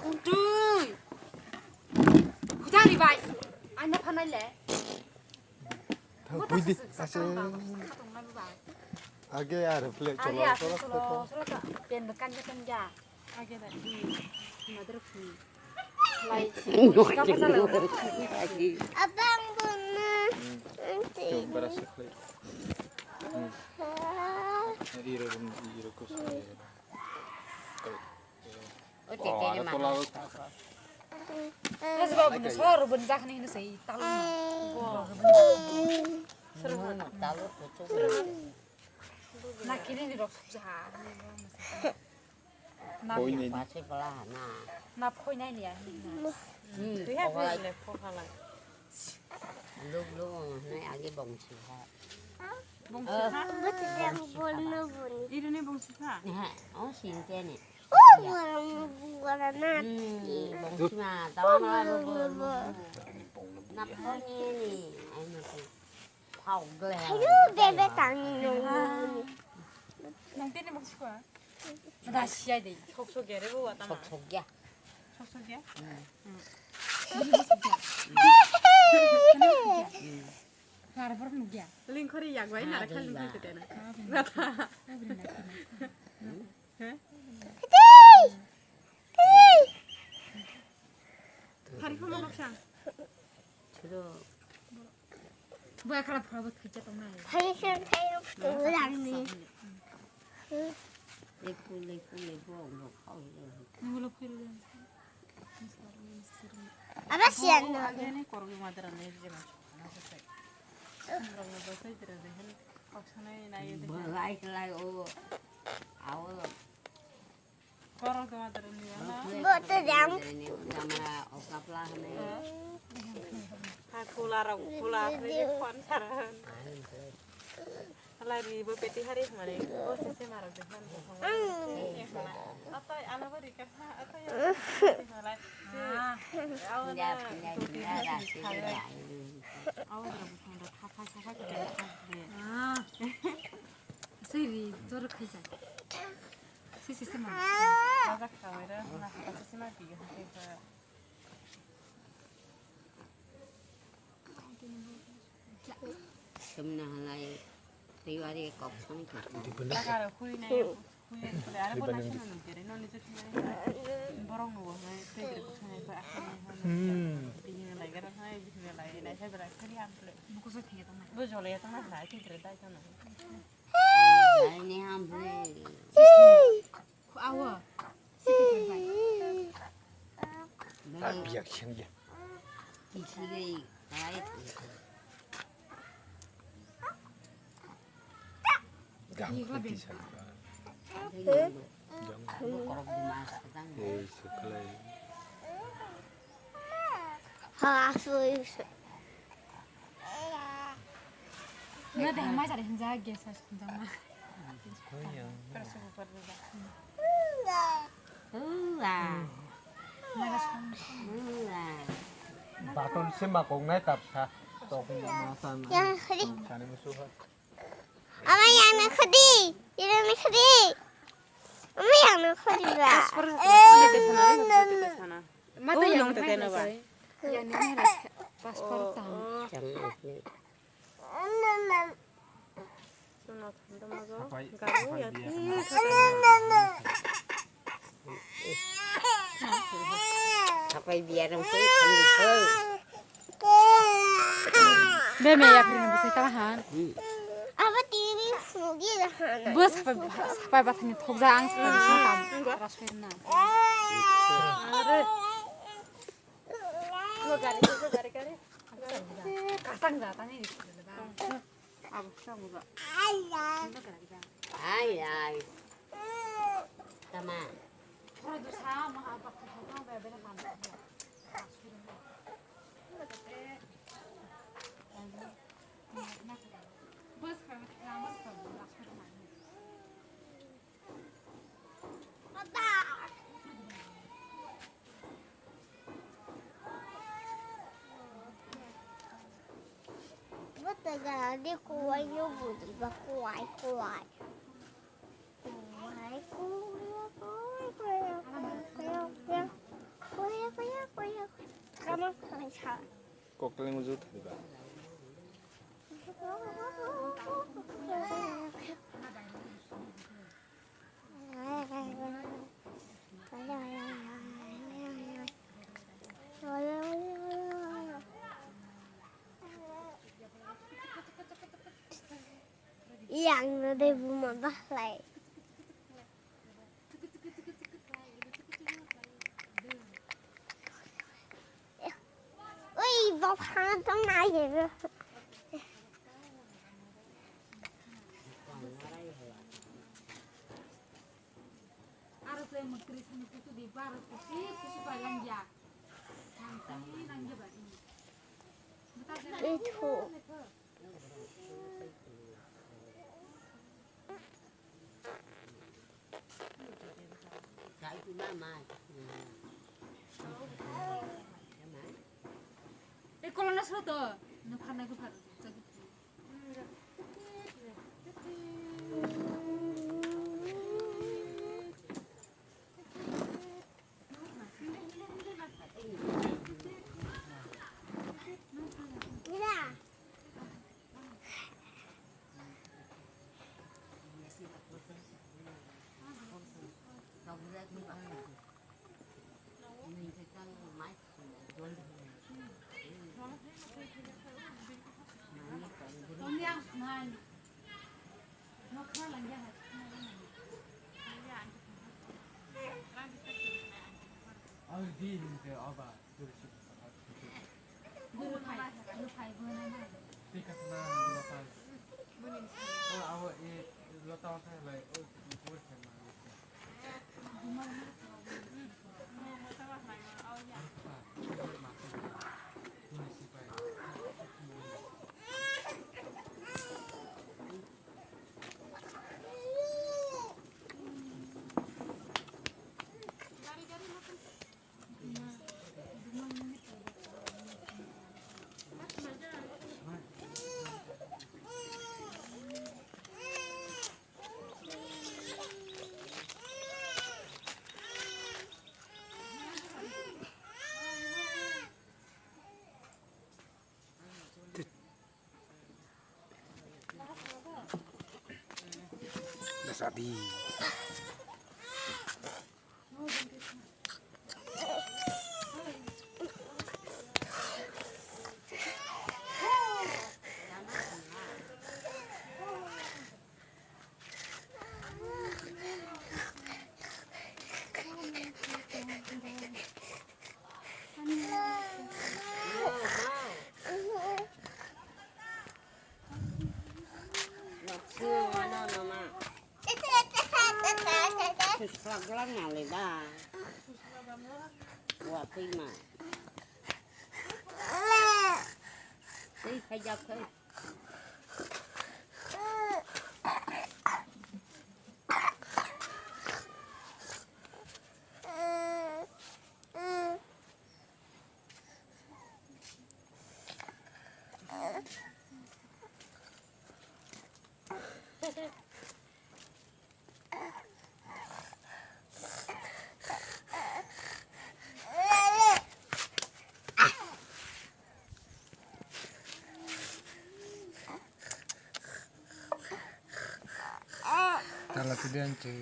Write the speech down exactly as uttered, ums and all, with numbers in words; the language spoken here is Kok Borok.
Untui. Hujari bai. Aina phanai le. Thang, buta huidi, sasuk ase. Sakang bang, sakang bang bai. Age ar play. Age cholo, ar play cholo, cholo, cholo. Cholo ka. Pen bekan bekan ja. Age da di. Madruk ni. Lai. Kapa sa lai. Abang bunga. Hmm. Nanti. Coba rasa play. Hmm. Iro, iro kus. Oh, ada tola. Nasi bawa benda sor, benda kena ini sih, talu. Talu kucuk. Nak ini di rok susah. Nak ini. Pasi pelah, nah. Nak kau ini ya. Hmm, pokoknya. Luk, luk, nai agi bongsi ha. Bongsi ha? Bongsi ha. Iri ni bongsi ha? He, oh, sinte ni. Oh, gora, gora na. Hmm, bongsi ma, tawa na, luk, luk, luk. Na phone ni, ai, na phone. Phau gle. Ayo, bebe, tangi nung. Nang tini bongsi ko? Dah siai deh. Sok sok ya, re, bu, watama. Sok sok ya. Sok sok ya? Hmm. Hmm. Nara borok nukya. Lingkhori yagwai nara khali nukya tena. Gata. Hari khama baksa. Buya khala phora bo thwijak tongnai. Hari sen thayo langni. Lepu, lepu, lepu, ang rok khao. Nang ulo phai rw. Aba siyan no. Agene korok madra ne je ma. Rok no bosai dra de hen. Koksanai nai de. Bo lai lai o. Awo. Korok doma doro liya na. Boto jam. Jamra okapla hane. Ha kula rok kula hane phone sara. Hala ri bo peti hari mane. O se se maro de han. Atai ala bari ka ha atai. Hala. Awo na. Awo dro bu thang da kha kha kha kha. Siri jor khai ja. Sisi sima. Ajak kawai ra, na kata sima pi ha ke ha. Semna halai, tiwari kok sang kok. Kara hui nai, hui nai, are bo nasi nung kere, no ni jek nai. Borong nung nai, te kere kok sang nai, ko akhir nai. Hmm. Bini nai gara nai, bini nai nai, sai bera kari am ple. Buku sa thik tong nai. Bo jole tong nai, te kere dai tong nai. Awa. Biak siang ya. Gam pati sa. Gam. Eh, sekelai. Ha, asli. Nggak ada yang macam hinja gas hinja mah. Baton sima kok nai tap sa. Tok ma sa na. Yang hari. Sani musuh. Ama yang na khudi, yang na khudi. Ama yang na khudi ba. Passport. Mata yang na khudi ba. Yang na khudi. Passport tam. Sapai biar yang pun kan gitu. Be me ya prin bisa tahan. Apa tini sugi lah. Bos sapai sapai batani thokja ang sapai bisa tam. Rasai na. Gari gari gari. Kasang jatani. Abo sa muga. Ai ai. Tama. Bata gana de kuwai no budi ba kuwai kuwai. Kuwai kuwai kuwai kuwai kuwai kuwai. Kokteleng uju thaiba. Yang na de bu ma ba lai. Ui, bok hang tong na ye. Aro tei mukri sani kutu di bar kusi kusi pai langya. Nangsi nangya ba. Itu. Eh, kolana soto. No, khana ko phar. Guru khai, guru khai, guru khai, guru khai. Dasadi. Suslak lang nang le da. Wa twi ma. Twi khaijak khai. Tala tide anche.